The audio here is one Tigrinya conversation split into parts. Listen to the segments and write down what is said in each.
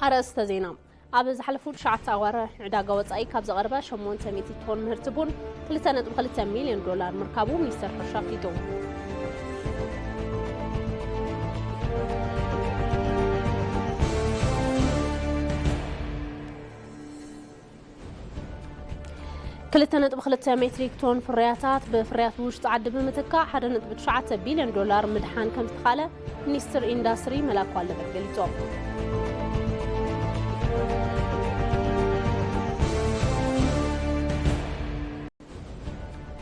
ኣርእስተ ዜና። ኣብ ዝሓለፉ ትሽዓተ ኣዋርሕ ንዕዳጋ ወጻኢ ካብ ዝቐረበ ሸሞንተ ሚእቲ ቶን ምህርቲ ቡን ክልተ ነጥቢ ክልተ ሚልዮን ዶላር ምርካቡ ሚኒስተር ሕርሻ ኣፍሊጡ። ክልተ ነጥቢ ክልተ ሜትሪክ ቶን ፍርያታት ብፍርያት ውሽጢ ዓዲ ብምትካእ ሓደ ነጥቢ ትሽዓተ ቢልዮን ዶላር ምድሓን ከም ዝተኻለ ሚኒስትር ኢንዳስትሪ መላኩ ኣለበት ገሊጾም።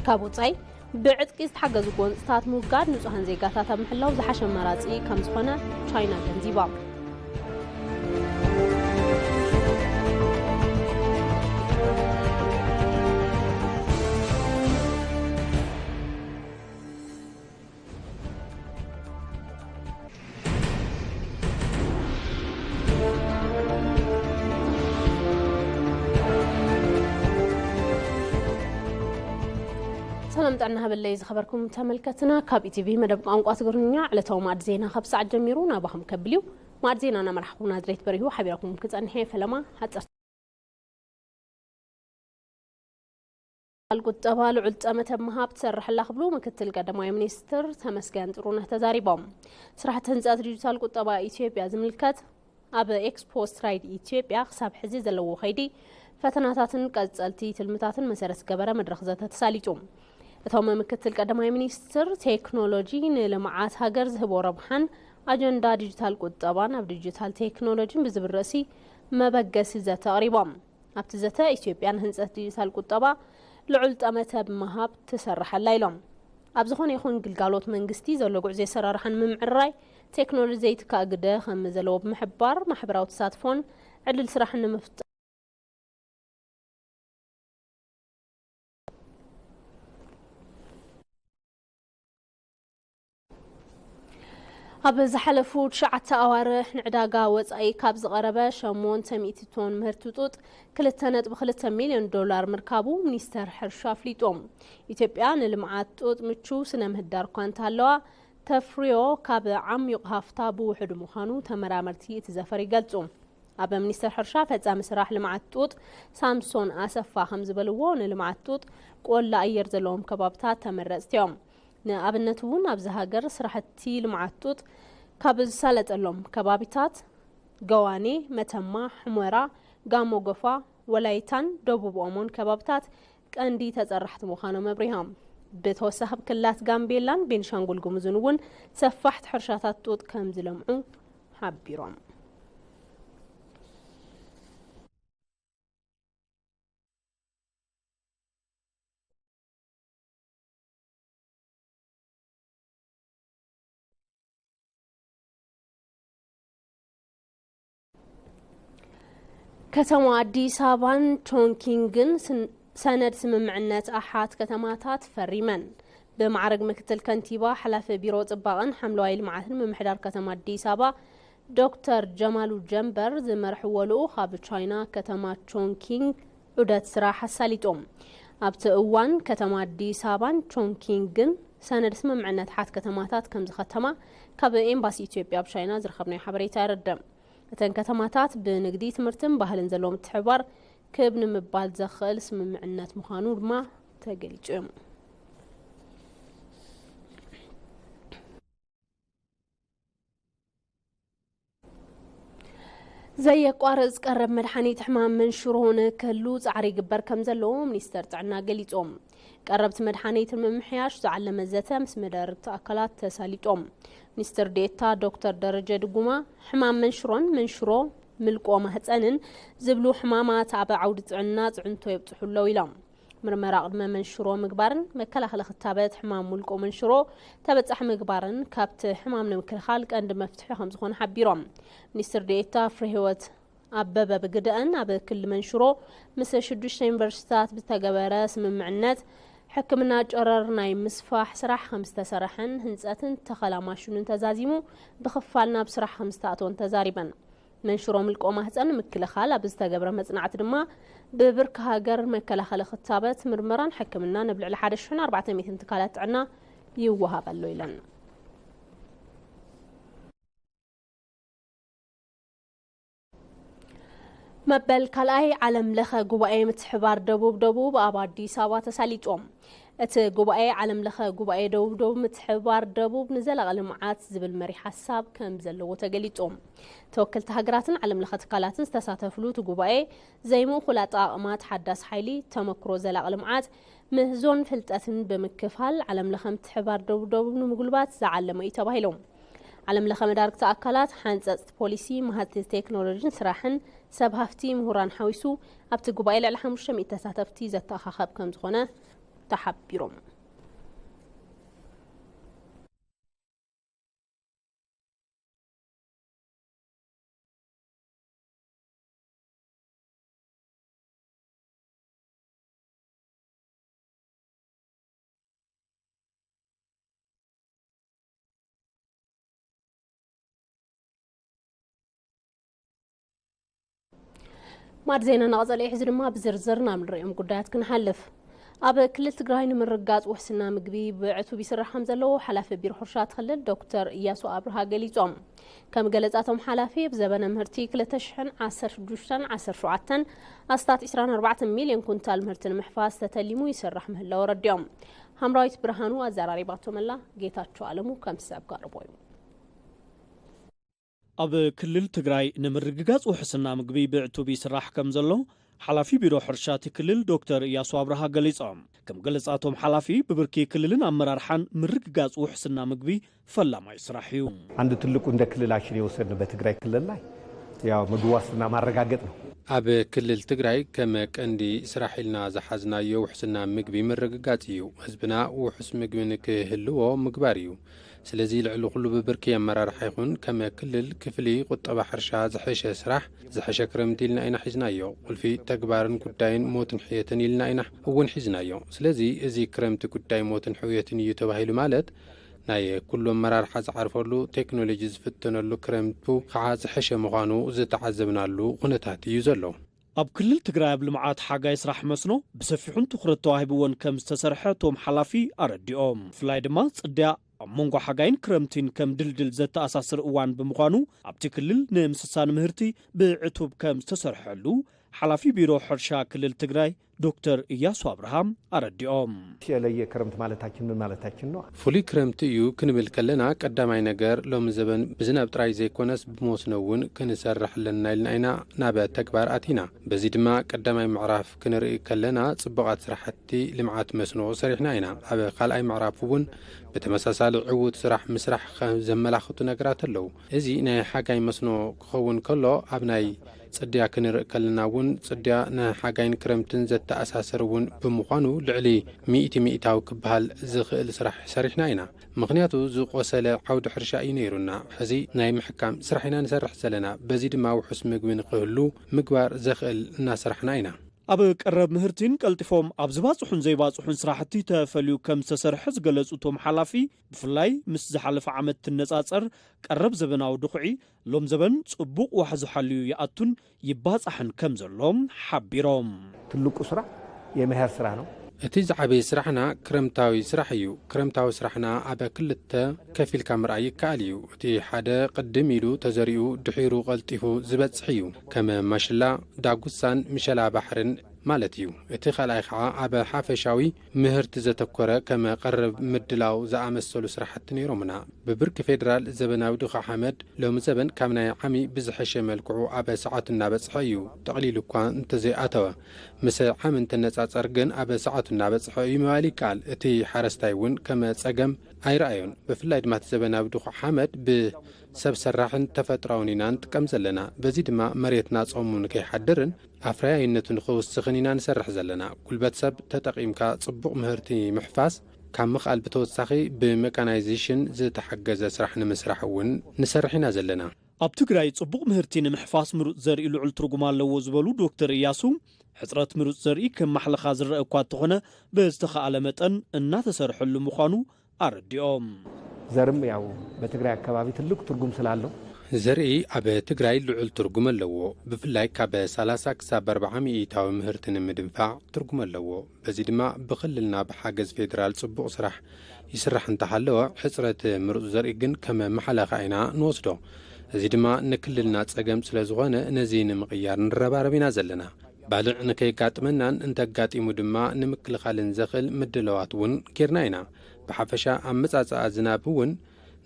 ካብ ወጻኢ፣ ብዕጥቂ ዝተሓገዙ ጎንጽታት ምውጋድ ንጹሃን ዜጋታት ኣብ ምሕላው ዝሓሸ ኣማራጺ ከም ዝኾነ ቻይና ገንዚባ። ሰላም ጥዕና ሃበለይ ዝኸበርኩም ተመልከትና፣ ካብ ኢቲቪ መደብ ቋንቋ ትግርኛ ዕለታዊ ማዕድ ዜና ካብ ሰዓት ጀሚሩ ናባኹም ከብል እዩ። ማዕድ ዜና እናመራሕኹም ናዝሬት በሪሁ ሓቢራኩም ክጸንሕ እየ። ፈለማ ሓጸርቲ። ዲጂታል ቁጠባ ልዑል ጠመተ ምሃብ ትሰርሕ ኣላ ክብሉ ምክትል ቀዳማይ ሚኒስትር ተመስገን ጥሩነህ ተዛሪቦም። ስራሕቲ ህንፀት ዲጂታል ቁጠባ ኢትዮጵያ ዝምልከት ኣብ ኤክስፖ ስትራይድ ኢትዮጵያ ክሳብ ሕዚ ዘለዎ ከይዲ ፈተናታትን ቀጸልቲ ትልምታትን መሰረት ዝገበረ መድረኽ ዘተ ተሳሊጡ። እቶም ምክትል ቀዳማይ ሚኒስትር ቴክኖሎጂ ንልምዓት ሃገር ዝህቦ ረብሓን ኣጀንዳ ዲጂታል ቁጠባን ኣብ ዲጂታል ቴክኖሎጂን ብዝብል ርእሲ መበገሲ ዘተ ኣቕሪቦም። ኣብቲ ዘተ፣ ኢትዮጵያ ንህንጸት ዲጂታል ቁጠባ ልዑል ጠመተ ብምሃብ ትሰርሕ ኣላ ኢሎም። ኣብ ዝኾነ ይኹን ግልጋሎት መንግስቲ ዘሎ ጉዕዞ ኣሰራርሓን ምምዕርራይ ቴክኖሎጂ ዘይትካእ ግደ ከም ዘለዎ ብምሕባር፣ ማሕበራዊ ተሳትፎን ዕድል ስራሕን ንምፍጣር ኣብ ዝሓለፉ ትሽዓተ ኣዋርሕ ንዕዳጋ ወጻኢ ካብ ዝቐረበ ሸሞንተ ሚእቲ ቶን ምህርቲ ጡጥ ክልተ ነጥቢ ክልተ ሚልዮን ዶላር ምርካቡ ሚኒስተር ሕርሻ ኣፍሊጡ። ኢትዮጵያ ንልምዓት ጡጥ ምቹው ስነ ምህዳር እኳ እንተሃለዋ፣ ተፍርዮ ካብ ዓሚቕ ሃፍታ ብውሑድ ምዃኑ ተመራመርቲ እቲ ዘፈር ይገልጹ። ኣብ ሚኒስተር ሕርሻ ፈጻሚ ስራሕ ልምዓት ጡጥ ሳምሶን ኣሰፋ ከም ዝበልዎ፣ ንልምዓት ጡጥ ቆላ ኣየር ዘለዎም ከባብታት ተመረጽቲ እዮም። ንኣብነት እውን ኣብዚ ሃገር ስራሕቲ ልምዓት ጡጥ ካብ ዝሳለጠሎም ከባቢታት ገዋኔ፣ መተማ፣ ሑመራ፣ ጋሞ ጎፋ፣ ወላይታን ደቡብ ኦሞን ከባብታት ቀንዲ ተጸራሕቲ ምዃኖም ኣብሪሆም። ብተወሳኺ ኣብ ክልላት ጋምቤላን ቤንሻንጉል ጉሙዝን እውን ሰፋሕቲ ሕርሻታት ጡጥ ከም ዝለምዑ ሓቢሮም። ከተማ ኣዲስ ኣበባን ቾንኪንግን ስን-፣ ሰነድ ስምምዕነት ኣሓት ከተማታት ፈሪመን። ብማዕረግ ምክትል ከንቲባ ሓላፊ ቢሮ ጽባቐን ሓምለዋይ ልምዓትን ምምሕዳር ከተማ ኣዲስ ኣበባ ዶክተር ጀማሉ ጀንበር ዝመርሕዎ ልኡኽ ኣብ ቻይና ከተማ ቾንኪንግ ዑደት ስራሕ ኣሳሊጦም። ኣብቲ እዋን ከተማ ኣዲስ ኣበባን ቾንኪንግን ሰነድ ስምምዕነት ሓት ከተማታት ከም ዝኸተማ ካብ ኤምባሲ ኢትዮጵያ ኣብ ቻይና ዝረኸብናዮ ሓበሬታ የረድእ። እተን ከተማታት ብንግዲ፣ ትምህርትን ባህልን ዘለዎ ምትሕብባር ክብ ንምባል ዘኽእል ስምምዕነት ምዃኑ ድማ ተገሊጹ እዩ። ዘየቋርጽ ቀረብ መድሓኒት ሕማም መንሽሮ ንክህሉ ጻዕሪ ይግበር ከም ዘሎ ሚኒስተር ጥዕና ገሊጾም። ቀረብቲ መድሓኒት ንምምሕያሽ ዝዓለመ ዘተ ምስ መዳርግቲ ኣካላት ተሳሊጦም። ሚኒስትር ዴኤታ ዶክተር ደረጀ ድጉማ፣ ሕማም መንሽሮን መንሽሮ ምልቆ ማህፀንን ዝብሉ ሕማማት ኣብ ዓውዲ ጥዕና ፅዕንቶ የብፅሑ ኣለዉ ኢሎም። ምርመራ ቅድመ መንሽሮ ምግባርን መከላኸሊ ክታበት ሕማም ምልቆ መንሽሮ ተበፃሒ ምግባርን ካብቲ ሕማም ንምክልኻል ቀንዲ መፍትሒ ከም ዝኾነ ሓቢሮም። ሚኒስትር ዴኤታ ፍሬህይወት ኣበበ ብግደአን፣ ኣብ ክሊ መንሽሮ ምስ ሽዱሽተ ዩኒቨርሲቲታት ብዝተገበረ ስምምዕነት ሕክምና ጨረር ናይ ምስፋሕ ስራሕ ከም ዝተሰርሐን ህንፀትን ተኸላ ማሽኑን ተዛዚሙ ብኽፋል ናብ ስራሕ ከም ዝተኣተወን ተዛሪበን። መንሽሮ ምልቆ ማህፀን ንምክልኻል ኣብ ዝተገብረ መፅናዕቲ ድማ ብብርኪ ሃገር መከላኸሊ ክታበት፣ ምርመራን ሕክምናን ኣብ ልዕሊ ሓደ ሽሕን ኣርባዕተ ሚእትን ትካላት ጥዕና ይወሃብ ኣሎ ኢለን። መበል ካልኣይ ዓለም ለኸ ጉባኤ ምትሕባር ደቡብ ደቡብ ኣብ ኣዲስ ኣበባ ተሳሊጦም። እቲ ጉባኤ ዓለም ለኸ ጉባኤ ደቡብ ደቡብ ምትሕባር ደቡብ ንዘላቒ ልምዓት ዝብል መሪ ሓሳብ ከም ዘለዎ ተገሊጹ። ተወከልቲ ሃገራትን ዓለም ለኸ ትካላትን ዝተሳተፍሉ እቲ ጉባኤ ዘይምእኩል ኣጠቓቕማ ተሓዳስ ሓይሊ፣ ተመክሮ ዘላቒ ልምዓት፣ ምህዞን ፍልጠትን ብምክፋል ዓለም ለኸ ምትሕባር ደቡብ ደቡብ ንምጉልባት ዝዓለመ እዩ ተባሂሉ። ዓለም ለኸ መዳርግቲ ኣካላት፣ ሓንጸጽቲ ፖሊሲ፣ መሃዝቲ ቴክኖሎጂን ስራሕን፣ ሰብ ሃፍቲ፣ ምሁራን ሓዊሱ ኣብቲ ጉባኤ ልዕሊ ሓሙሽተ ሚእቲ ተሳተፍቲ ዘተኣኻኸብ ከም ዝኾነ ተሓቢሮም። ማዕድ ዜናና ቀጸሉ እዩ። ሕዚ ድማ ብዝርዝር ናብ ንሪኦም ጉዳያት ክንሓልፍ። ኣብ ክልል ትግራይ ንምርግጋጽ ውሕስና ምግቢ ብዕቱብ ይስራሕ ከም ዘለዎ ሓላፊ ቢሮ ሕርሻ እቲ ክልል ዶክተር እያሱ ኣብርሃ ገሊጾም። ከም ገለጻ እቶም ሓላፊ፣ ኣብ ዘበነ ምህርቲ ክልተ ሽሕን ዓሰርተ ሽዱሽተን ዓሰርተ ሸውዓተን ኣስታት ዕስራን ኣርባዕተን ሚልዮን ኩንታል ምህርቲ ንምሕፋስ ተተሊሙ ይስራሕ ምህላው ኣረዲኦም። ሃምራዊት ብርሃኑ ኣዘራሪባቶም ኣላ። ጌታቸው ኣለሙ ከም ሰብ ቀርቦ እዩ። ኣብ ክልል ትግራይ ንምርግጋጽ ውሕስና ምግቢ ብዕቱብ ይስራሕ ከም ዘሎ ሓላፊ ቢሮ ሕርሻ እቲ ክልል ዶክተር እያሱ ኣብርሃ ገሊጾም። ከም ገለጻ እቶም ሓላፊ፣ ብብርኪ ክልልን ኣመራርሓን ምርግጋጽ ውሕስና ምግቢ ፈላማይ ስራሕ እዩ። አንድ ትልቁ እንደ ክልላችን የወሰድን በትግራይ ክልል ላይ ያው ምግብ ዋስትና ማረጋገጥ ነው። ኣብ ክልል ትግራይ ከም ቀንዲ ስራሕ ኢልና ዝሓዝናዮ ውሕስና ምግቢ ምርግጋጽ እዩ። ህዝብና ውሑስ ምግቢ ንክህልዎ ምግባር እዩ። ስለዚ ልዕሊ ኩሉ ብብርኪ ኣመራርሓ ይኹን ከም ክልል ክፍሊ ቁጠባ ሕርሻ ዝሐሸ ስራሕ፣ ዝሐሸ ክረምቲ ኢልና ኢና ሒዝናዮ። ቁልፊ ተግባርን ጉዳይን ሞትን ሕየትን ኢልና ኢና እውን ሒዝናዮ። ስለዚ እዚ ክረምቲ ጉዳይ ሞትን ሕውየትን እዩ ተባሂሉ ማለት ናይ ኩሉ ኣመራርሓ ዝዓርፈሉ፣ ቴክኖሎጂ ዝፍተነሉ፣ ክረምቱ ከዓ ዝሐሸ ምዃኑ ዝተዓዘብናሉ ኩነታት እዩ ዘሎ። ኣብ ክልል ትግራይ ኣብ ልምዓት ሓጋይ ስራሕ መስኖ ብሰፊሑን ትኹረት ተዋሂብዎን ከም ዝተሰርሐ እቶም ሓላፊ ኣረዲኦም። ብፍላይ ድማ ጽድያ ኣብ መንጎ ሓጋይን ክረምቲን ከም ድልድል ዘተኣሳስር እዋን ብምዃኑ ኣብቲ ክልል ንምስሳን ምህርቲ ብዕቱብ ከም ዝተሰርሐሉ ሓላፊ ቢሮ ሕርሻ ክልል ትግራይ ዶክተር እያሱ ኣብርሃም ኣረዲኦም። የተለየ ክረምት ማለታችን ምን ማለታችን ነው? ፍሉይ ክረምቲ እዩ ክንብል ከለና፣ ቀዳማይ ነገር ሎሚ ዘበን ብዝናብ ጥራይ ዘይኮነስ ብመስኖ እውን ክንሰርሕ ኣለና ኢልና ኢና ናብ ተግባር ኣቲና። በዚ ድማ ቀዳማይ ምዕራፍ ክንርኢ ከለና፣ ጽቡቓት ስራሕቲ ልምዓት መስኖ ሰሪሕና ኢና። ኣብ ካልኣይ ምዕራፍ እውን ብተመሳሳሊ ዕዉት ስራሕ ምስራሕ ከ-፣ ዘመላኽቱ ነገራት ኣለዉ። እዚ ናይ ሓጋይ መስኖ ክኸውን ከሎ፣ ኣብ ናይ ጽድያ ክንርኢ ከለና እውን፣ ጽድያ ንሓጋይን ክረምትን ዘተኣሳስር እውን ብምዃኑ፣ ልዕሊ ሚእቲ ሚእታዊ ክበሃል ዝኽእል ስራሕ ሰሪሕና ኢና። ምኽንያቱ፣ ዝቖሰለ ዓውዲ ሕርሻ እዩ ነይሩና። ሕዚ ናይ ምሕካም ስራሕ ኢና ንሰርሕ ዘለና። በዚ ድማ ውሑስ ምግቢ ንኽህሉ ምግባር ዘኽእል እናሰራሕና ኢና። ኣብ ቀረብ ምህርቲን ቀልጢፎም ኣብ ዝባጽሑን ዘይባጽሑን ስራሕቲ ተፈልዩ ከም ዝተሰርሐ ዝገለጹ እቶም ሓላፊ፣ ብፍላይ ምስ ዝሓለፈ ዓመት ትነጻጸር ቀረብ ዘበናዊ ድኹዒ ሎም ዘበን ጽቡቕ ዋሕዚ ሓልዩ ይኣቱን ይባጻሕን ከም ዘሎ ሓቢሮም። ትልቁ ስራ የመኸር ስራ ነው። እቲ ዝዓበየ ስራሕና ክረምታዊ ስራሕ እዩ። ክረምታዊ ስራሕና ኣብ ክልተ ከፊልካ ምርኣይ ይከኣል እዩ። እቲ ሓደ ቅድም ኢሉ ተዘሪኡ ድሒሩ ቀልጢፉ ዝበጽሕ እዩ። ከም ማሽላ፣ ዳጉሳን ምሸላ ባሕርን ማለት እዩ። እቲ ካልኣይ ኸዓ ኣብ ሓፈሻዊ ምህርቲ ዘተኮረ ከም ቀረብ ምድላው ዝኣመሰሉ ስራሕቲ ነይሮምና። ብብርኪ ፌደራል ዘበናዊ ድኻ ሓመድ ሎሚ ዘበን ካብ ናይ ዓሚ ብዝሐሸ መልክዑ ኣብ ሰዓቱ እናበጽሐ እዩ። ጠቕሊሉ እኳ እንተዘይኣተወ፣ ምስ ዓሚ እንትነጻጸር ግን ኣብ ሰዓቱ እናበጽሐ እዩ ምባል ይከኣል። እቲ ሓረስታይ እውን ከም ጸገም ኣይረኣዮን። ብፍላይ ድማ እቲ ዘበናዊ ድኹዕ ሓመድ ብሰብ ሰራሕን ተፈጥራውን ኢና ንጥቀም ዘለና። በዚ ድማ መሬትና ጾሙ ንከይሓድርን ኣፍራያይነቱ ንኽውስኽን ኢና ንሰርሕ ዘለና። ጉልበት ሰብ ተጠቒምካ ጽቡቕ ምህርቲ ምሕፋስ ካብ ምኽኣል ብተወሳኺ ብመካናይዜሽን ዝተሓገዘ ስራሕ ንምስራሕ እውን ንሰርሕ ኢና ዘለና። ኣብ ትግራይ ጽቡቕ ምህርቲ ንምሕፋስ ምሩጽ ዘርኢ ልዑል ትርጉም ኣለዎ ዝበሉ ዶክተር እያሱ፣ ሕጽረት ምሩጽ ዘርኢ ከም ማሕለኻ ዝረአ እኳ እንተኾነ፣ ብዝተኻእለ መጠን እናተሰርሐሉ ምዃኑ ኣረዲኦም። ዘርም ያው በትግራይ አካባቢ ትልቅ ትርጉም ስላለው። ዘርኢ ኣብ ትግራይ ልዑል ትርጉም ኣለዎ። ብፍላይ ካብ ሰላሳ ክሳብ ኣርብዓ ሚእታዊ ምህርቲ ንምድንፋዕ ትርጉም ኣለዎ። በዚ ድማ ብክልልና ብሓገዝ ፌዴራል ጽቡቕ ስራሕ ይስራሕ እንተሃለወ፣ ሕጽረት ምሩጽ ዘርኢ ግን ከም መሓለኻ ኢና ንወስዶ። እዚ ድማ ንክልልና ጸገም ስለ ዝኾነ ነዚ ንምቕያር ንረባረብ ኢና ዘለና። ባልዕ ንከይጋጥመናን እንተጋጢሙ ድማ ንምክልኻልን ዘኽእል ምድላዋት እውን ጌርና ኢና። ብሓፈሻ ኣመጻጽኣ ዝናብ እውን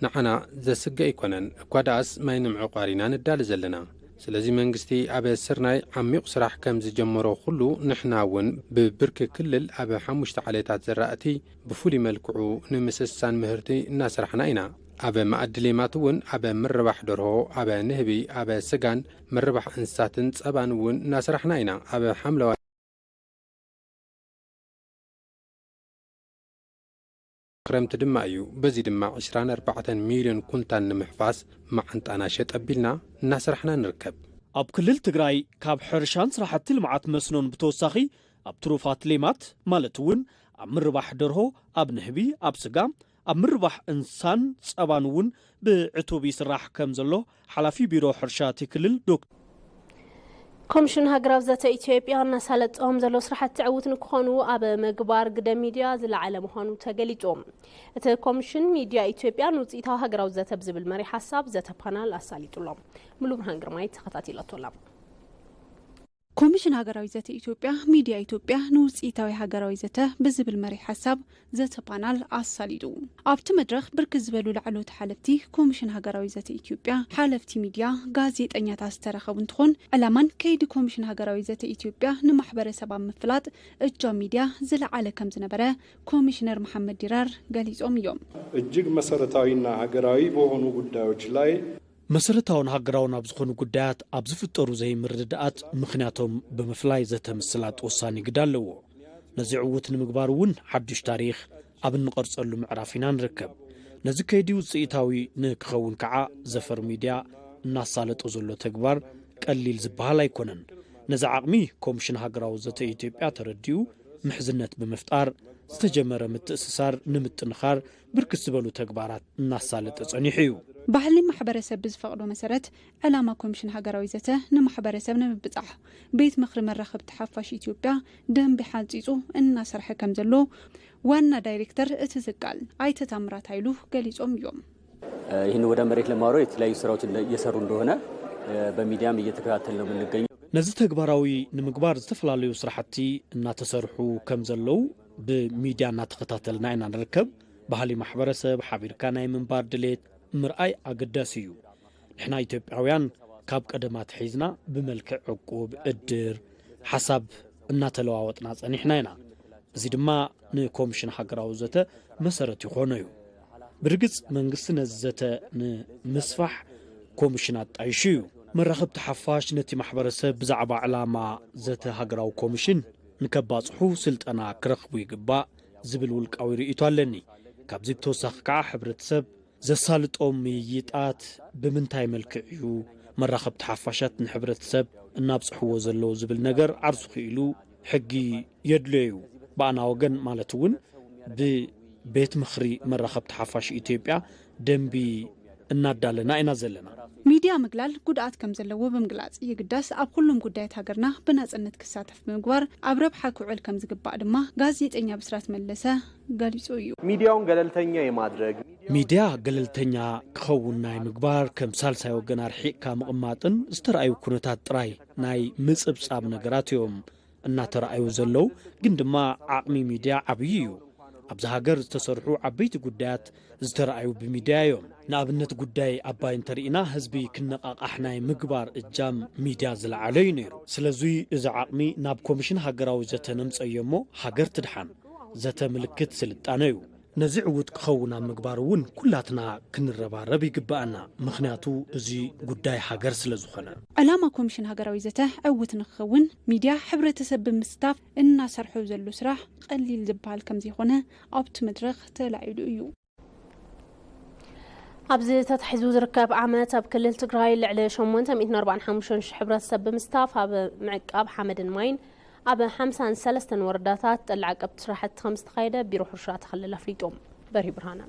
ንዓና ዘስግእ ኣይኮነን። እኳ ደኣስ ማይ ንምዕቋር ኢና ንዳሊ ዘለና። ስለዚ መንግስቲ ኣብ ስርናይ ዓሚቕ ስራሕ ከም ዝጀመሮ ኩሉ ንሕና እውን ብብርኪ ክልል ኣብ ሓሙሽተ ዓሌታት ዘራእቲ ብፍሉይ መልክዑ ንምስሳን ምህርቲ እናሰራሕና ኢና። ኣብ መኣዲ ሌማት እውን ኣብ ምርባሕ ደርሆ፣ ኣብ ንህቢ፣ ኣብ ስጋን ምርባሕ እንስሳትን ጸባን እውን እናሰራሕና ኢና። ኣብ ሓምለዋይ ክረምቲ ድማ እዩ። በዚ ድማ ዕስራን ኣርባዕተን ሚልዮን ኩንታል ንምሕፋስ መዓንጣና ሸጥ ኣቢልና እናሰራሕና ንርከብ። ኣብ ክልል ትግራይ ካብ ሕርሻን ስራሕቲ ልምዓት መስኖን ብተወሳኺ ኣብ ትሩፋት ሌማት ማለት እውን ኣብ ምርባሕ ደርሆ፣ ኣብ ንህቢ፣ ኣብ ስጋ፣ ኣብ ምርባሕ እንስሳን ጸባን እውን ብዕቱብ ይስራሕ ከም ዘሎ ሓላፊ ቢሮ ሕርሻ እቲ ክልል ዶክተር ኮሚሽን ሃገራዊ ዘተ ኢትዮጵያ እናሳለጦም ዘለዉ ስራሕቲ ዕዉት ንክኾኑ ኣብ ምግባር ግደ ሚድያ ዝለዓለ ምዃኑ ተገሊጹ። እቲ ኮሚሽን ሚድያ ኢትዮጵያ ንውፅኢታዊ ሃገራዊ ዘተ ብዝብል መሪ ሓሳብ ዘተ ፓናል ኣሳሊጡሎም። ሙሉ ብርሃን ግርማይ ተኸታቲለቶላ። ኮሚሽን ሃገራዊ ዘተ ኢትዮጵያ ሚድያ ኢትዮጵያ ንውፅኢታዊ ሃገራዊ ዘተ ብዝብል መሪ ሓሳብ ዘተ ፓናል ኣሳሊጡ። ኣብቲ መድረኽ ብርክት ዝበሉ ላዕለዎት ሓለፍቲ ኮሚሽን ሃገራዊ ዘተ ኢትዮጵያ፣ ሓለፍቲ ሚድያ፣ ጋዜጠኛታት ዝተረኸቡ እንትኾን ዕላማን ከይዲ ኮሚሽን ሃገራዊ ዘተ ኢትዮጵያ ንማሕበረሰብ ኣብ ምፍላጥ እጃም ሚድያ ዝለዓለ ከም ዝነበረ ኮሚሽነር መሓመድ ዲራር ገሊፆም እዮም። እጅግ መሰረታዊና ሃገራዊ በሆኑ ጉዳዮች ላይ መሰረታውን ሃገራውን ኣብ ዝኾኑ ጉዳያት ኣብ ዝፍጠሩ ዘይምርድዳኣት ምኽንያቶም ብምፍላይ ዘተ ምስላጥ ወሳኒ ግደ ኣለዎ። ነዚ ዕዉት ንምግባር እውን ሓዱሽ ታሪኽ ኣብ እንቐርጸሉ ምዕራፍ ኢና ንርከብ። ነዚ ከይዲ ውፅኢታዊ ንክኸውን ከዓ ዘፈር ሚድያ እናሳለጦ ዘሎ ተግባር ቀሊል ዝበሃል ኣይኮነን። ነዚ ዓቕሚ ኮሚሽን ሃገራዊ ዘተ ኢትዮጵያ ተረዲኡ ምሕዝነት ብምፍጣር ዝተጀመረ ምትእስሳር ንምጥንኻር ብርክት ዝበሉ ተግባራት እናሳለጠ ጸኒሑ እዩ። ባህሊ ማሕበረሰብ ብዝፈቕዶ መሰረት ዕላማ ኮሚሽን ሃገራዊ ዘተ ንማሕበረሰብ ንምብጻሕ ቤት ምኽሪ መራኸብቲ ሓፋሽ ኢትዮጵያ ደንቢ ሓንጺጹ እናሰርሐ ከም ዘሎ ዋና ዳይሬክተር እቲ ትካል ኣይተ ታምራት ሃይሉ ገሊጾም እዮም። ይህን ወደ መሬት ለማውረድ የተለያዩ ስራዎችን እየሰሩ እንደሆነ በሚዲያም እየተከታተልን ነው የምንገኘው። ነዚ ተግባራዊ ንምግባር ዝተፈላለዩ ስራሕቲ እናተሰርሑ ከም ዘለዉ ብሚድያ እናተኸታተልና ኢና ንርከብ። ባህሊ ማሕበረሰብ ሓቢርካ ናይ ምንባር ድሌት ምርኣይ ኣገዳሲ እዩ። ንሕና ኢትዮጵያውያን ካብ ቀደም ኣትሒዝና ብመልክዕ ዕቁብ፣ እድር፣ ሓሳብ እናተለዋወጥና ጸኒሕና ኢና። እዚ ድማ ንኮሚሽን ሃገራዊ ዘተ መሰረት ይኾኖ እዩ። ብርግጽ መንግስቲ ነዚ ዘተ ንምስፋሕ ኮሚሽን ኣጣይሹ እዩ። መራኸብቲ ሓፋሽ ነቲ ማሕበረሰብ ብዛዕባ ዕላማ ዘተ ሃገራዊ ኮሚሽን ንከባጽሑ ስልጠና ክረኽቡ ይግባእ ዝብል ውልቃዊ ርእይቶ ኣለኒ። ካብዚ ብተወሳኺ ከዓ ሕብረተሰብ ዘሳልጦም ምይይጣት ብምንታይ መልክዕ እዩ መራኸብቲ ሓፋሻት ንሕብረተሰብ እናብጽሕዎ ዘለዉ ዝብል ነገር ዓርሱ ክኢሉ ሕጊ የድልዮ እዩ። ብኣና ወገን ማለት እውን ብቤት ምኽሪ መራኸብቲ ሓፋሽ ኢትዮጵያ ደንቢ እናዳለና ኢና ዘለና። ሚድያ ምግላል ጉድኣት ከም ዘለዎ ብምግላጽ፣ የግዳስ ኣብ ኩሉም ጉዳያት ሃገርና ብናጽነት ክሳተፍ ብምግባር ኣብ ረብሓ ክውዕል ከም ዝግባእ ድማ ጋዜጠኛ ብስራት መለሰ ገሊጹ እዩ። ሚዲያውን ገለልተኛ የማድረግ ሚድያ ገለልተኛ ክኸውን ናይ ምግባር፣ ከም ሳልሳይ ወገን ኣርሒቕካ ምቕማጥን ዝተረኣዩ ኩነታት ጥራይ ናይ ምጽብጻብ ነገራት እዮም እናተረኣዩ ዘለዉ። ግን ድማ ዓቕሚ ሚድያ ዓብዪ እዩ። ኣብዚ ሃገር ዝተሰርሑ ዓበይቲ ጉዳያት ዝተረኣዩ ብሚድያ እዮም። ንኣብነት ጉዳይ ኣባይ እንተርኢና ህዝቢ ክነቓቓሕ ናይ ምግባር እጃም ሚድያ ዝለዓለ እዩ ነይሩ። ስለዙይ እዚ ዓቕሚ ናብ ኮሚሽን ሃገራዊ ዘተ ነምፀዮ እሞ ሃገር ትድሓን። ዘተ ምልክት ስልጣነ እዩ። ነዚ ዕዉት ክኸውን ኣብ ምግባር እውን ኩላትና ክንረባረብ ይግበኣና። ምኽንያቱ እዚ ጉዳይ ሃገር ስለ ዝኾነ። ዕላማ ኮሚሽን ሃገራዊ ዘተ ዕዉት ንክኸውን ሚድያ ሕብረተሰብ ብምስታፍ እናሰርሖ ዘሎ ስራሕ ቀሊል ዝበሃል ከም ዘይኮነ ኣብቲ መድረኽ ተላዒሉ እዩ። ኣብዚ ተታሒዙ ዝርከብ ዓመት ኣብ ክልል ትግራይ ልዕሊ ሸሞንተ ሚእትን ኣርባዓን ሓሙሽተን ሽሕ ሕብረተሰብ ብምስታፍ ኣብ ምዕቃብ ሓመድን ማይን ኣብ ሓምሳን ሰለስተን ወረዳታት ጠላዕ ቀብቲ ስራሕቲ ከም ዝተኻየደ ቢሮ ሕርሻ ተኸለል ኣፍሊጡ። በርሂ ብርሃነ።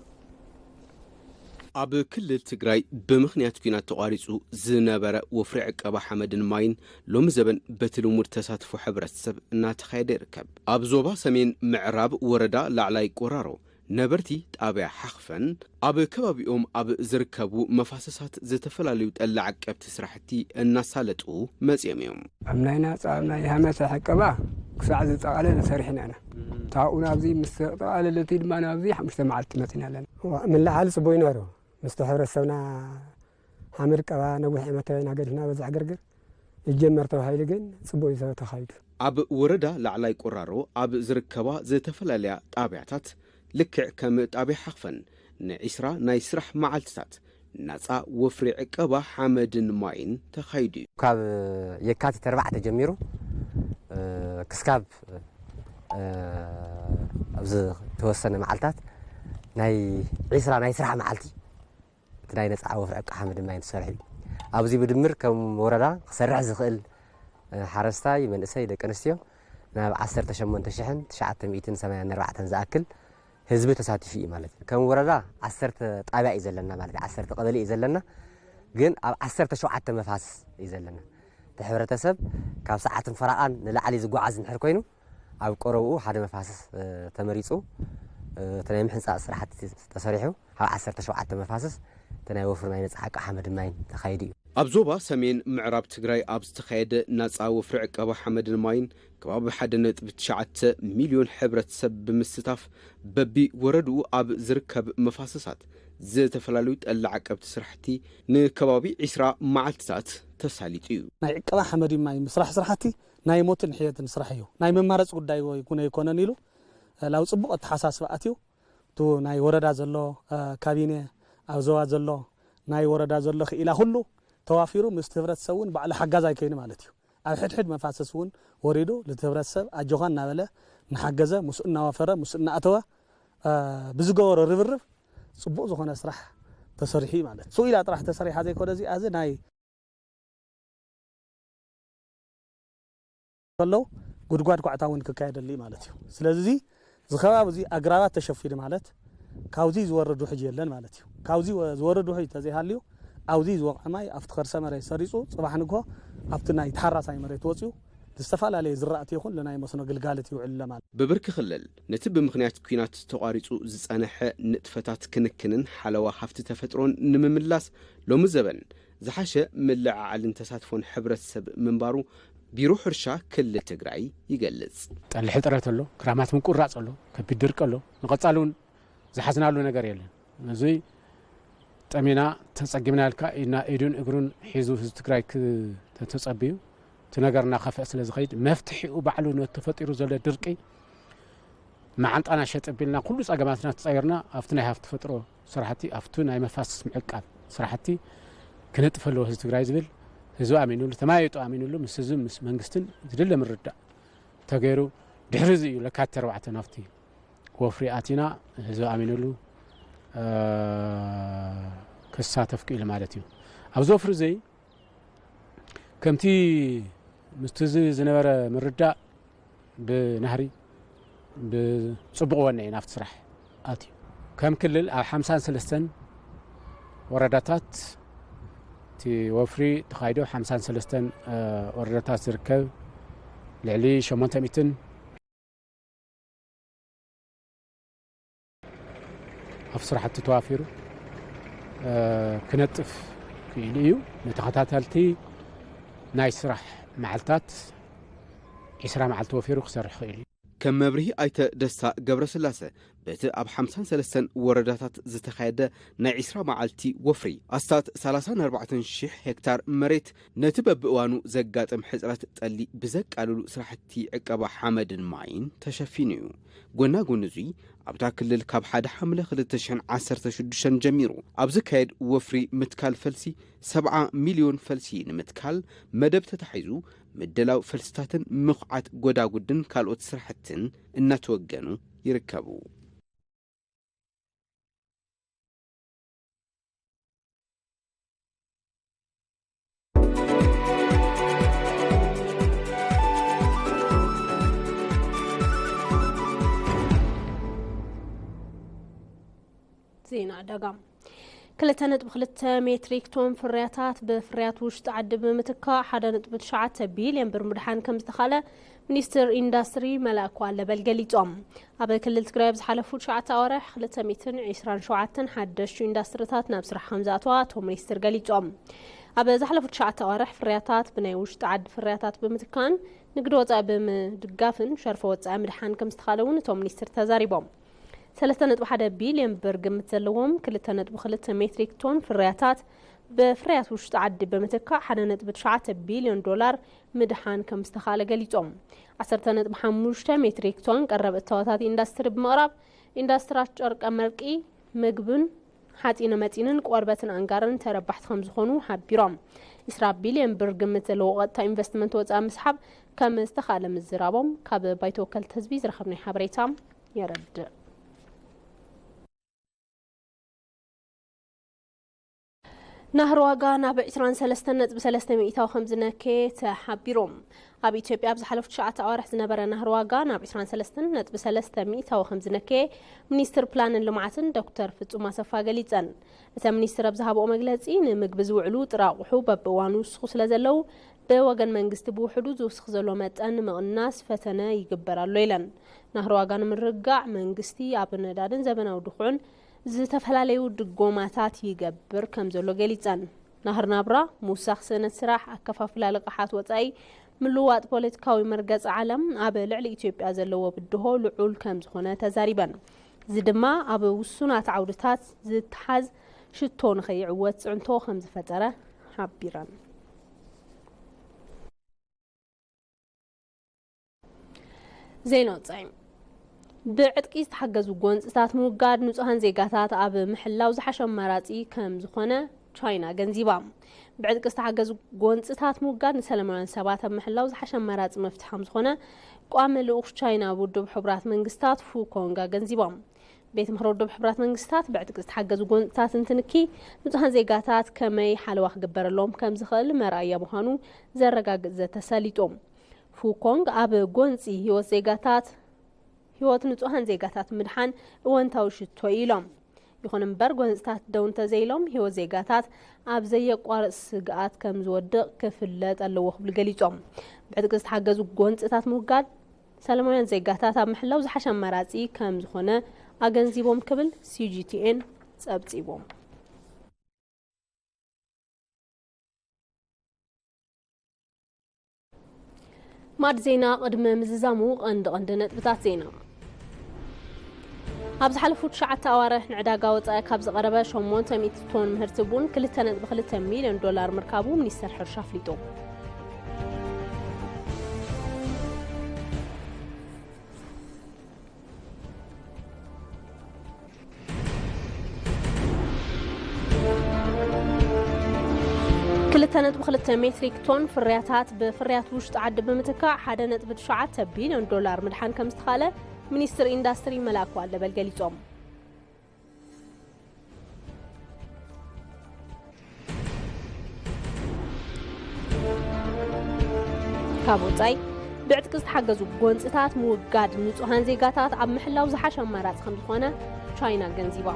ኣብ ክልል ትግራይ ብምኽንያት ኲናት ተቋሪጹ ዝነበረ ወፍሪ ዕቀባ ሓመድን ማይን ሎሚ ዘበን በቲ ልሙድ ተሳትፎ ሕብረተሰብ እናተኻየደ ይርከብ። ኣብ ዞባ ሰሜን ምዕራብ ወረዳ ላዕላይ ቆራሮ ነበርቲ ጣብያ ሓኽፈን ኣብ ከባቢኦም ኣብ ዝርከቡ መፋሰሳት ዝተፈላለዩ ጠለ ዓቀብቲ ስራሕቲ እናሳለጡ መፂኦም እዮም። ኣብ ናይ ናፃ ናይ ሃመተ ሕቀባ ክሳዕ ዝጠቓለለ ሰሪሕና ኢና። ታብኡ ናብዚ ምስ ተጠቓለለ እቲ ድማ ናብዚ ሓሙሽተ መዓልቲ መፂና ኣለና። ምልዓል ፅቡቅ ይነሩ ምስቲ ሕብረተሰብና ሓመድ ቀባ ነዊሕ ዓመት ኢና ገዲፍና በዚ ዕግርግር ይጀመር ተባሂሉ ግን ጽቡቅ እዩ ተኻይዱ። ኣብ ወረዳ ላዕላይ ቆራሮ ኣብ ዝርከባ ዝተፈላለያ ጣብያታት ልክዕ ከም ጣብያ ሓኽፈን ንዒስራ ናይ ስራሕ መዓልትታት ናጻ ወፍሪ ዕቀባ ሓመድን ማይን ተኻይዱ እዩ። ካብ የካቲት ኣርባዕተ ጀሚሩ ክስካብ ኣብዚ ተወሰነ መዓልታት ናይ ዒስራ ናይ ስራሕ መዓልቲ እቲ ናይ ነጻ ወፍሪ ዕቃ ሓመድ ማይን ተሰሪሑ እዩ። ኣብዚ ብድምር ከም ወረዳ ክሰርሕ ዝኽእል ሓረስታይ መንእሰይ ደቂ ኣንስትዮ ናብ ዓሰርተ ሸሞንተ ሽሕን ትሽዓተ ሚእትን ሰማንያን ኣርባዕተን ዝኣክል ህዝቢ ተሳቲፉ እዩ ማለት እዩ። ከም ወረዳ ዓሰርተ ጣብያ እዩ ዘለና ማለት እዩ። ዓሰርተ ቀበሌ እዩ ዘለና፣ ግን ኣብ ዓሰርተ ሸውዓተ መፋስስ እዩ ዘለና። እቲ ሕብረተሰብ ካብ ሰዓትን ፈረቓን ንላዕሊ ዝጓዓዝ እንድሕር ኮይኑ ኣብ ቀረብኡ ሓደ መፋስስ ተመሪፁ እቲ ናይ ምሕንፃእ ስራሕቲ ተሰሪሑ ኣብ ዓሰርተ ሸውዓተ መፋስስ እቲ ናይ ወፍሪ ናይ ነፃ ሓቂ ሓመድን ማይን ተኻይዱ እዩ። ኣብ ዞባ ሰሜን ምዕራብ ትግራይ ኣብ ዝተኻየደ ናፃ ወፍሪ ዕቀባ ሓመድን ማይን ከባቢ ሓደ ነጥቢ ትሽዓተ ሚልዮን ሕብረተሰብ ብምስታፍ በቢ ወረድኡ ኣብ ዝርከብ መፋሰሳት ዝተፈላለዩ ጠለ ዓቀብቲ ስራሕቲ ንከባቢ ዒስራ መዓልትታት ተሳሊጡ እዩ። ናይ ዕቀባ ሓመድን ማይን ምስራሕ ስራሕቲ ናይ ሞትን ሕየትን ስራሕ እዩ። ናይ መማረፂ ጉዳይ እውን ኣይኮነን ኢሉ ናብ ፅቡቅ ኣተሓሳስባ ኣትዩ እቱ ናይ ወረዳ ዘሎ ካቢነ ኣብ ዞባ ዘሎ ናይ ወረዳ ዘሎ ክኢላ ኩሉ ተዋፊሩ ምስቲ ህብረተሰብ እውን ባዕሉ ሓጋዛይ ኮይኑ ማለት እዩ። ኣብ ሕድሕድ መፋሰስ እውን ወሪዱ ልቲ ህብረተሰብ ኣጆኻ እናበለ እናሓገዘ ምስ እናወፈረ ምስ እናኣተወ ብዝገበሮ ርብርብ ፅቡቅ ዝኾነ ስራሕ ተሰሪሑ ማለት እዩ። ስኢላ ጥራሕ ተሰሪሓ ዘይኮነ እዚኣ እዚ ናይ ከለዉ ጉድጓድ ኳዕታ እውን ክካየደሉ እዩ ማለት እዩ። ስለዚ እዚ ከባቢ እዚ ኣግራባት ተሸፊኑ ማለት ካብዚ ዝወርድ ውሕጅ የለን ማለት እዩ። ካብዚ ዝወርድ ውሕጅ ተዘይሃልዩ ኣብዚ ዝወቕዐ ማይ ኣብቲ ከርሰ መሬት ሰሪፁ ፅባሕ ንግሆ ኣብቲ ናይ ተሓራሳይ መሬት ወፂኡ ዝተፈላለየ ዝራእቲ ይኹን ንናይ መስኖ ግልጋሎት ይውዕል ኣሎ ማለት እዩ። ብብርኪ ክልል ነቲ ብምኽንያት ኲናት ተቋሪፁ ዝፀንሐ ንጥፈታት ክንክንን ሓለዋ ሃፍቲ ተፈጥሮን ንምምላስ ሎሚ ዘበን ዝሓሸ ምልዕዓልን ተሳትፎን ሕብረተሰብ ምንባሩ ቢሮ ሕርሻ ክልል ትግራይ ይገልፅ። ጠሊ ሕፅረት ኣሎ፣ ክራማት ምቁራፅ ኣሎ፣ ከቢድ ድርቂ ኣሎ። ንቐፃሊ እውን ዝሓዝናሉ ነገር የለን። እዚ ጠሚና ተፀጊምና ኢልካ ኢድና ኢዱን እግሩን ሒዙ ህዝቢ ትግራይ ተተፀቢዩ እቲ ነገር እናኸፍአ ስለ ዝኸይድ መፍትሒኡ ባዕሉ ነቲ ተፈጢሩ ዘሎ ድርቂ መዓንጣና ሸጥ ኣቢልና ኩሉ ጸገማትና ተጻይርና ኣብቲ ናይ ሃፍቲ ተፈጥሮ ስራሕቲ ኣብቲ ናይ መፋስስ ምዕቃብ ስራሕቲ ክነጥፍ ኣለዎ ህዝቢ ትግራይ ዝብል ህዝቢ ኣሚኑሉ ተማይጡ ኣሚኑሉ ምስ ህዝቢ ምስ መንግስትን ዝድለ ምርዳእ ተገይሩ ድሕሪ እዚ እዩ ለካቲት ኣርባዕተ ናብቲ ወፍሪ ኣቲና ህዝቢ ኣሚኑሉ ክሳተፍ ክኢሉ ማለት እዩ። ኣብዚ ወፍሪ እዚ ከምቲ ምስቲ እዚ ዝነበረ ምርዳእ ብናህሪ ብፅቡቕ ወነ እዩ ናብቲ ስራሕ ኣትዩ። ከም ክልል ኣብ ሓምሳን ሰለስተን ወረዳታት እቲ ወፍሪ ተኻይዶ ሓምሳን ሰለስተን ወረዳታት ዝርከብ ልዕሊ ሸሞንተ ሚእትን ኣብ ስራሕቲ ተዋፊሩ ክነጥፍ ክኢሉ እዩ። ንተኸታተልቲ ናይ ስራሕ መዓልታት ዒስራ መዓልቲ ወፊሩ ክሰርሕ ክእል እዩ። ከም መብርሂ ኣይተ ደስታ ገብረስላሰ በቲ ኣብ ሓምሳን ሰለስተን ወረዳታት ዝተኻየደ ናይ ዒስራ መዓልቲ ወፍሪ ኣስታት ሰላሳን ኣርባዕተን ሽሕ ሄክታር መሬት ነቲ በብእዋኑ ዘጋጥም ሕፅረት ጠሊ ብዘቃልሉ ስራሕቲ ዕቀባ ሓመድን ማይን ተሸፊኑ እዩ። ጎና ጎኒ እዙይ ኣብታ ክልል ካብ ሓደ ሓምለ ክልተ ሽሕን ዓሰርተ ሽዱሽተን ጀሚሩ ኣብ ዝካየድ ወፍሪ ምትካል ፈልሲ ሰብዓ ሚልዮን ፈልሲ ንምትካል መደብ ተታሒዙ ምድላው ፈልስታትን ምኹዓት ጎዳጉድን ካልኦት ስራሕትን እናተወገኑ ይርከቡ። ዜና ዕዳጋ። ክልተ ነጥቢ ክልተ ሜትሪክ ቶን ፍርያታት ብፍርያት ውሽጢ ዓዲ ብምትካእ ሓደ ነጥቢ ትሽዓተ ቢልዮን ብር ምድሓን ከም ዝተኻለ ሚኒስትር ኢንዳስትሪ መላኩ ኣለበል ገሊጾም። ኣብ ክልል ትግራይ ኣብ ዝሓለፉ ትሽዓተ ኣዋርሕ ክልተ ሚእትን ዕስራን ሸውዓተን ሓደሽቲ ኢንዳስትሪታት ናብ ስራሕ ከም ዝኣተዋ እቶም ሚኒስትር ገሊጾም። ኣብ ዝሓለፉ ትሽዓተ ኣዋርሕ ፍርያታት ብናይ ውሽጢ ዓዲ ፍርያታት ብምትካን ንግዲ ወፃኢ ብምድጋፍን ሸርፈ ወፃኢ ምድሓን ከም ዝተኻለ እውን እቶም ሚኒስትር ተዛሪቦም። ሰለስተ ነጥቢ ሓደ ቢልዮን ብር ግምት ዘለዎም ክልተ ነጥቢ ክልተ ሜትሪክ ቶን ፍርያታት ብፍርያት ውሽጢ ዓዲ ብምትካእ ሓደ ነጥቢ ትሽዓተ ቢልዮን ዶላር ምድሓን ከም ዝተኻለ ገሊጾም። ዓሰርተ ነጥቢ ሓሙሽተ ሜትሪክ ቶን ቀረብ እታወታት ኢንዳስትሪ ብምቕራብ ኢንዳስትሪታት ጨርቀ መርቂ፣ ምግብን ሓፂነ መፂንን ቆርበትን ኣንጋርን ተረባሕቲ ከም ዝኾኑ ሓቢሮም። ዕስራ ቢልዮን ብር ግምት ዘለዎ ቀጥታ ኢንቨስትመንት ወፃኢ ምስሓብ ከም ዝተኻለ ምዝራቦም ካብ ባይቶ ወከልቲ ህዝቢ ዝረኸብናይ ሓበሬታ የረድእ። ናህሪ ዋጋ ናብ ዕስራን ሰለስተን ነጥቢ ሰለስተ ሚእታዊ ከም ዝነከየ ተሓቢሩ። ኣብ ኢትዮጵያ ኣብ ዝሓለፉ ትሽዓተ ኣዋርሕ ዝነበረ ናህሪ ዋጋ ናብ ዕስራን ሰለስተን ነጥቢ ሰለስተ ሚእታዊ ከም ዝነከየ ሚኒስትር ፕላንን ልምዓትን ዶክተር ፍጹም ኣሰፋ ገሊጸን። እተን ሚኒስትር ኣብ ዝሃብኦ መግለጺ፣ ንምግቢ ዝውዕሉ ጥረ ኣቑሑ በብእዋኑ ይውስኹ ስለ ዘለዉ፣ ብወገን መንግስቲ ብውሕዱ ዝውስኽ ዘሎ መጠን ንምቕናስ ፈተነ ይግበር ኣሎ ኢለን። ናህሪ ዋጋ ንምርግጋእ መንግስቲ ኣብ ነዳድን ዘበናዊ ድኹዕን ዝተፈላለዩ ድጎማታት ይገብር ከም ዘሎ ገሊጸን። ናህሪ ናብራ፣ ምውሳኽ ስእነት ስራሕ፣ ኣከፋፍላ ልቓሓት ወጻኢ፣ ምልውዋጥ ፖለቲካዊ መርገጺ ዓለም ኣብ ልዕሊ ኢትዮጵያ ዘለዎ ብድሆ ልዑል ከም ዝኾነ ተዛሪበን። እዚ ድማ ኣብ ውሱናት ዓውድታት ዝተሓዝ ሽቶ ንኸይዕወት ጽዕንቶ ከም ዝፈጠረ ሓቢረን። ዜና ወጻኢ። ብዕጥቂ ዝተሓገዙ ጎንጽታት ምውጋድ ንጹሃን ዜጋታት ኣብ ምሕላው ዝሓሸ ኣማራጺ ከም ዝኾነ ቻይና ገንዚባ። ብዕጥቂ ዝተሓገዙ ጎንጽታት ምውጋድ ንሰላማውያን ሰባት ኣብ ምሕላው ዝሓሸ ኣማራጺ መፍትሒ ከም ዝኾነ ቋሚ ልኡኽ ቻይና ኣብ ውድብ ሕቡራት መንግስታት ፉ ኮንግ ኣገንዚቦም። ቤት ምኽሪ ውድብ ሕቡራት መንግስታት ብዕጥቂ ዝተሓገዙ ጎንጽታት እንትንኪ ንጹሃን ዜጋታት ከመይ ሓለዋ ክግበረሎም ከም ዝኽእል መርኣያ ምዃኑ ዘረጋግጽ ዘተ ሰሊጡ። ፉ ኮንግ ኣብ ጎንጺ ህይወት ዜጋታት፣ ህይወት ንጹሃን ዜጋታት ምድሓን እወንታዊ ሽቶ እዩ ኢሎም። ይኹን እምበር ጎንጽታት ደው እንተዘይሎም ህይወት ዜጋታት ኣብ ዘየቋርጽ ስግኣት ከም ዝወድቕ ክፍለጥ ኣለዎ ክብሉ ገሊጾም። ብዕጥቂ ዝተሓገዙ ጎንጽታት ምውጋድ ሰላማውያን ዜጋታት ኣብ ምሕላው ዝሓሸ ኣማራጺ ከም ዝኾነ ኣገንዚቦም ክብል ሲ ጂ ቲ ኤን ጸብጺቦም። ማድ ዜና ቅድሚ ምዝዛሙ ቀንዲ ቀንዲ ነጥብታት ዜና። ኣብ ዝሓለፉ ትሽዓተ ኣዋርሕ ንዕዳጋ ወጻኢ ካብ ዝቐረበ ሸሞንተ ሚእቲ ቶን ምህርቲ ቡን ክልተ ነጥቢ ክልተ ሚልዮን ዶላር ምርካቡ ሚኒስተር ሕርሻ ኣፍሊጡ። ክልተ ነጥቢ ክልተ ሜትሪክ ቶን ፍርያታት ብፍርያት ውሽጢ ዓዲ ብምትካእ ሓደ ነጥቢ ትሽዓተ ቢልዮን ዶላር ምድሓን ከም ዝተኻለ ሚኒስትር ኢንዳስትሪ መላኩ ኣለበል ገሊጾም። ካብ ወጻኢ ብዕጥቂ ዝተሓገዙ ጎንጽታት ምውጋድ ንጹሃን ዜጋታት ኣብ ምሕላው ዝሓሸ ኣማራጺ ከም ዝኾነ ቻይና ገንዚባ።